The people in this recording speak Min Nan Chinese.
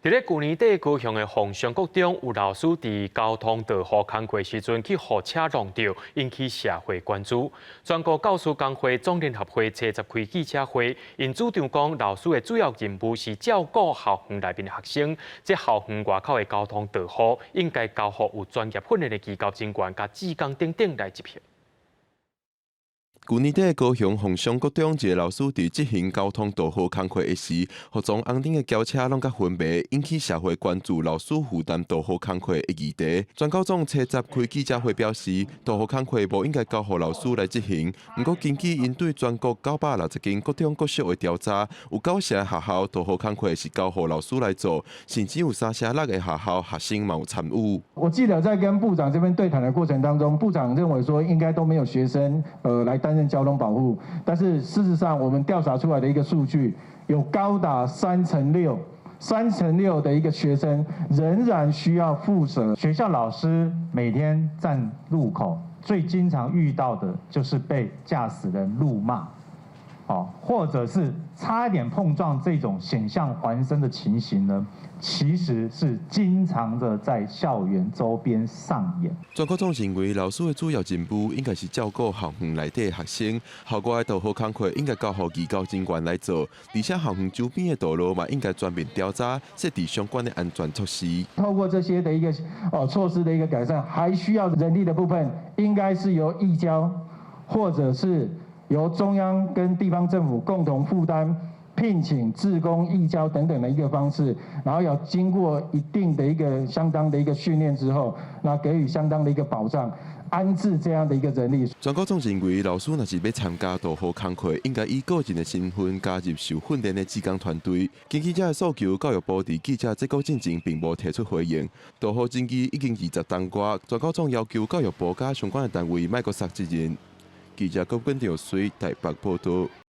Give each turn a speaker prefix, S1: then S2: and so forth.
S1: 佇咧舊年底高雄的鳳翔國中有老師佇交通導護工課時陣去予車撞著，引起社會關注。全國教師工會總聯合會初十開記者會，𪜶主張講老師的主要任務是照顧校園內面的學生，這校園外口的交通導護應該交予有專業訓練的義教人員佮志工等等來執行。
S2: 舊年底高雄鳳翔國中一个老師佇執行交通導護工課的時，予撞紅燈的轎車挵甲昏迷，引起社會關注老師負擔導護工課的議題。全教總初十開記者會表示，導護工課無應該交予老師來執行。毋過根據𪜶對全國960間國中國小的調查，有九成學校導護工課是交予老師來做，甚至有3成6的學校學生嘛有參與。
S3: 我記得在跟部長這邊對談的過程當中，部長認為說應該都沒有學生來擔任交通保護，但是事實上，我們調查出來的一個數據，有高達三成六，三成六的一個學生仍然需要負責。
S4: 學校老師每天站路口，最經常遇到的就是被駕駛人怒罵，哦，或者是差一點碰撞這種險象環生的情形呢，其實是經常的在校園周邊上演。
S2: 全教總認為，老師的主要任務應該是照顧校園內底的學生，校外的導護工課應該交予義教人員來做，而且校園周邊的道路嘛應該全面調查，設置相關的安全措施。
S3: 透過這些的一個措施的一個改善，還需要人力的部分，應該是由義交，或者是由中央跟地方政府共同負擔，聘請志工、義交等等的一個方式，然後要經過一定的一個相當的一個訓練之後，那給予相當的一個保障，安置這樣的一個人力。
S2: 全教總認為，老師若是欲參加導護工課，應該以個人的身份加入受訓練的志工團隊。根據這个訴求，教育部佇記者這個進前並無提出回應。導護爭議已經20冬外，全教總要求教育部佮相關的單位莫閣捒責任。記者郭根兆水台北報道。